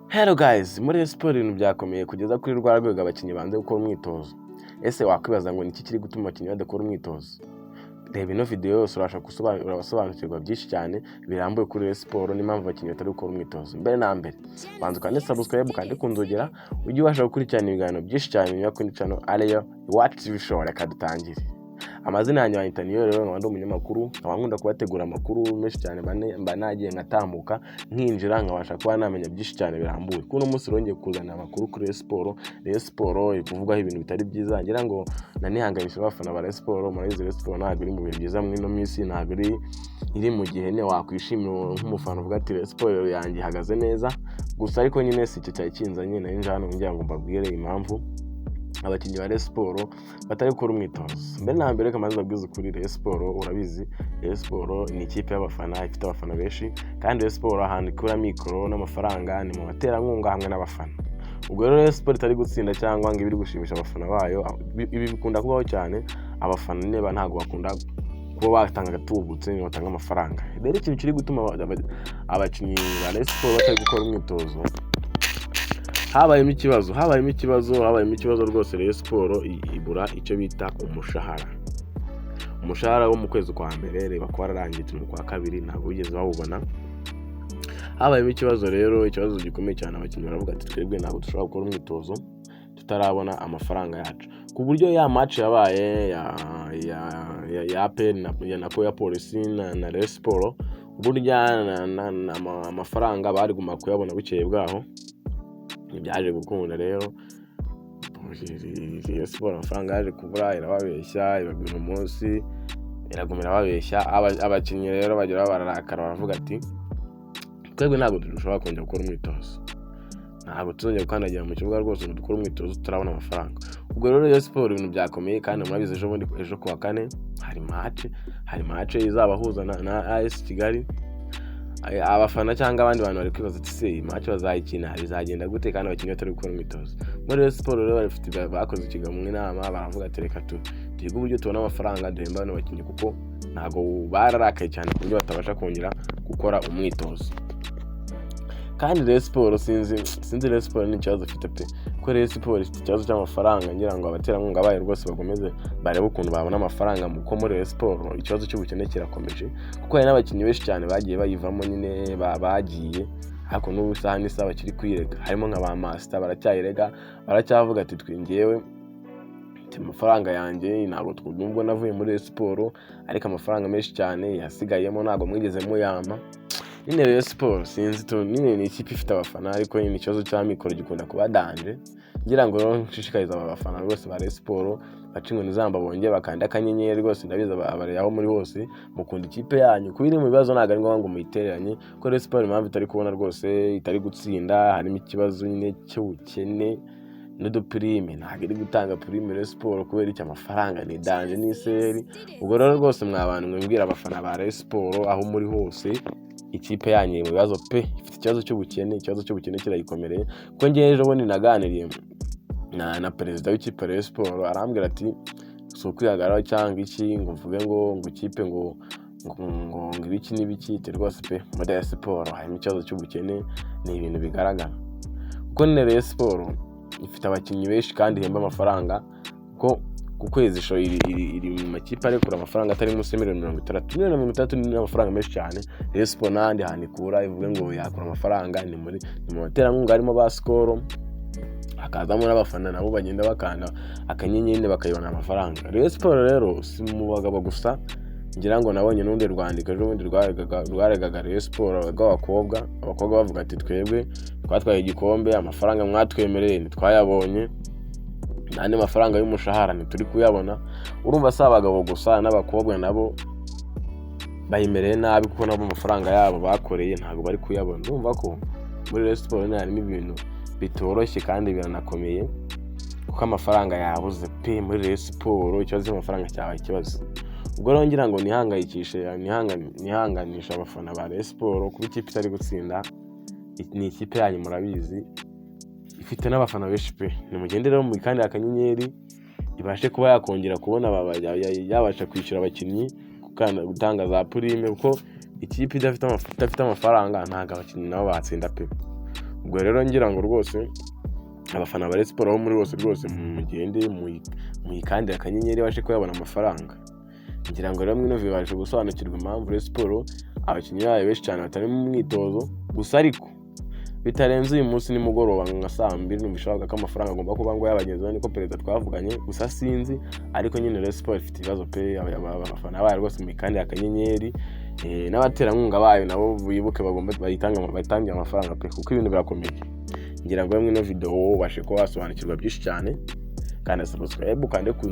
Hello guys, muri siporo ibintu byakomeye kugeza kuri rwa rwego abakinnyi banze gukora umwitozo. Ese wakwibaza ngo niki kiri gutuma abakinnyi badakora umwitozo? Reba ino video yose, urabasha urasobanukirwa byinshi cyane birambuye kuri Rayon Sport n'impamvu abakinnyi batari gukora umwitozo. Mbere na mbere, banza ukande subscribe, ukande ku nzogera, ujye ubasha gukurikirana ibiganiro byinshi cyane binyura kuri channel ariyo Iwacu TV Show. Reka dutangire. Amazina yanjye banyita Niyo rero, nkaba ndi umunyamakuru, nkaba nkunda kubategura amakuru menshi cyane mba nagiye nkatambuka, nkinjira, nkabasha kuba namenya byinshi cyane birambuye. Kuno munsi rongeye kuzana amakuru kuri Rayon Sport. Rayon Sport iri kuvugwaho ibintu bitari byiza, ngira ngo nanihanganisha abafana ba Rayon Sport. Murabizi, Rayon Sport ntabwo iri mu bihe byiza muri ino minsi, ntabwo iri mu gihe ne wakwishimira nk'umufana uvuga ati "Rayon Sport yanjye ihagaze neza." Gusa ariko nyine si icyo cyari kinzanye, nari nje hano ngira ngo mbabwire impamvu abakinnyi ba Rayon Sport batari gukora umwitozo. Mbere na mbere, reka mbanze mbabwize ukuri: Rayon Sport, urabizi, Rayon Sport ni ikipe y'abafana, ifite abafana benshi, kandi Rayon Sport ahantu ikura mikoro n'amafaranga ni mu baterankunga hamwe n'abafana. Ubwo rero Rayon Sport itari gutsinda cyangwa ngo ibe iri gushimisha abafana bayo, ibi bikunda kubaho cyane. Abafana niba ntabwo bakunda kuba batanga agatubutse ngo batange amafaranga. Rero ikintu kiri gutuma abakinnyi ba Rayon Sport batari gukora umwitozo, habayemo ikibazo, habayemo ikibazo, habayemo ikibazo rwose. Rayon Sport ibura icyo bita umushahara, umushahara wo mu kwezi kwa mbere. Reba ko wararangiye, turi mu kwa kabiri, ntabwo wigeze bawubona. Habayemo ikibazo rero, ikibazo gikomeye cyane. Abakinnyi baravuga ati "Twebwe ntabwo dushobora gukora umwitozo tutarabona amafaranga yacu", ku buryo ya match yabaye ya APR nako ya Polisi na Rayon Sport, burya amafaranga bari guma kuyabona bukeye bwaho. Ntibyaje gukunda rero. Rayon Sport amafaranga yaje kubura, irababeshya, ibabwira umunsi, iraguma irababeshya. Abakinnyi rero bagera bararakara, baravuga ati "Twebwe ntabwo dushobora kongera gukora umwitozo, ntabwo tuzongera gukandagira mu kibuga rwose ngo dukore umwitozo tutarabona amafaranga." Ubwo rero Rayon Sport ibintu byakomeye, kandi murabizi, ejo bundi, ejo kuwa kane hari match, hari match izabahuza na AS Kigali. Abafana cyangwa abandi bantu bari kwibaza ati "Se iyi match bazayikina bizagenda gute kandi abakinnyi batari gukora imyitozo?" Muri Rayon Sport rero bafite, bakoze ikiganiro inama, baravuga ati "Reka twige uburyo tubona amafaranga duhemba bano bakinnyi", kuko ntabwo bararakaye cyane ku buryo batabasha kongera gukora umwitozo. Kandi Rayon Sport, sinzi, Rayon Sport ni ikibazo ifite pe, kuko Rayon Sport ifite ikibazo cy'amafaranga. Ngira ngo abaterankunga bayo rwose bakomeze barebe ukuntu babona amafaranga, kuko muri Rayon Sport ikibazo cy'ubukene kirakomeje, kuko hari n'abakinnyi benshi cyane bagiye bayivamo nyine, bagiye, ariko n'ubu isaha n'isaha bakiri kwirega. Harimo nka ba Master, baracyayirega, baracyavuga ati "Twingewe amafaranga yanjye ntabwo, nubwo navuye muri Rayon Sport, ariko amafaranga menshi cyane yasigayemo ntabwo mwigeze muyampa." Nyine Rayon Sport sinzi tu, nyine ni ikipe ifite abafana, ariko nyine ikibazo cy'amikoro gikunda kuba danger. Ngira ngo rero nshishikariza aba bafana rwose ba Rayon Sport baca inkoni zamba, bongeye bakanda akanyenyeri rwose. Ndabizi abari aho muri hose mukunda ikipe yanyu. Kuba iri mu bibazo ntabwo ari ngombwa ngo muyitereranye, kuko Rayon Sport impamvu itari kubona rwose, itari gutsinda, harimo ikibazo nyine cy'ubukene n'uduprime. Ntabwo iri gutanga prime Rayon Sport kubera icyo amafaranga ni danger n'iseri. Ubwo rero rwose mwa bantu mwibwira, abafana ba Rayon Sport aho muri hose, ikipe yanyu iri mu bibazo pe, ifite ikibazo cy'ubukene, ikibazo cy'ubukene kirayikomereye. Kuko ngewe ejo bundi naganiriye na perezida w'ikipe ya Rayon Sport, arambwira ati "Si ukwihagararaho cyangwa iki ngo mvuge ngo ikipe ngo ibiki n'ibiki", iti "Rwose pe, muri Rayon Sport harimo ikibazo cy'ubukene, ni ibintu bigaragara", kuko nyine Rayon Sport ifite abakinnyi benshi kandi ihemba amafaranga, ko ku kwezi iri mu makipe arekura amafaranga atari munsi ya miliyoni 60. Miliyoni 60 ni amafaranga menshi cyane. Rayon Sport n'ahandi hantu ikura ivuge ngo yakura amafaranga ni mu baterankunga, harimo ba Skol, hakazamo n'abafana nabo bagenda bakanda akanyenyeri bakayibona amafaranga. Rayon Sport rero si mu bagabo gusa. Ngira ngo nabonye n'urundi rwandiko ejo bundi rwaregaga Rayon Sport rw'abakobwa. Abakobwa bavuga ati "Twebwe twatwaye igikombe, amafaranga mwatwemereye ntitwayabonye, n'andi mafaranga y'umushahara ntituri kuyabona." Urumva si abagabo gusa, n'abakobwa nabo bayimereye nabi, kuko nabo amafaranga yabo bakoreye ntabwo bari kuyabona. Urumva ko muri Rayon Sport nyine harimo ibintu bitoroshye kandi biranakomeye, kuko amafaranga yabuze pe. Muri Rayon Sport ikibazo cy'amafaranga cyabaye ikibazo. Ubwo rero ngira ngo nihangayikishe, nihanganisha abafana ba Rayon Sport kuba ikipe itari gutsinda. Ni ikipe yanyu, murabizi, ifite n'abafana benshi pe. Nimugende rero muyikandire akanyenyeri, ibashe kuba yakongera kubona yabasha kwishyura abakinnyi, gutanga za prime, kuko ikipe idafite amafaranga ntabwo abakinnyi nabo batsinda pe. Ubwo rero ngira ngo rwose abafana ba Rayon Sports aho muri bose rwose mugende muyikandire akanyenyeri, babashe kuyabona amafaranga. Ngira ngo rero mwino bibashe gusobanukirwa impamvu Rayon Sports abakinnyi bayo benshi cyane batari mu mwitozo. Gusa ariko bitarenze uyu munsi nimugoroba nka saa 2, numva bavuga ko amafaranga agomba kuba ngo yabagezeho, niko perezida twavuganye, gusa sinzi. Ariko nyine Rayon Sports ifite ibibazo pe. Abafana bayo rwose muyikandire akanyenyeri, n'abaterankunga bayo nabo bibuke bagomba bayitange amafaranga pe, kuko ibintu birakomeye. Ngira ngo mwino video ubashe kuba wasobanukirwa byinshi cyane. Kanda subscribe, ukande ku